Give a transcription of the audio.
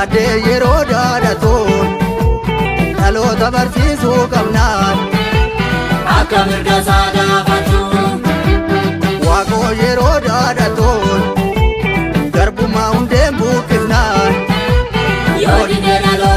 Taaddee yeroo dhaadhatuun dhaloota barsiisuu qabnaan. Akka mirga isaa gaafatu. Waaqoo yeroo dhaadhatuun garbummaa hundeen buqqifnaan. Yoo dide dhaloota.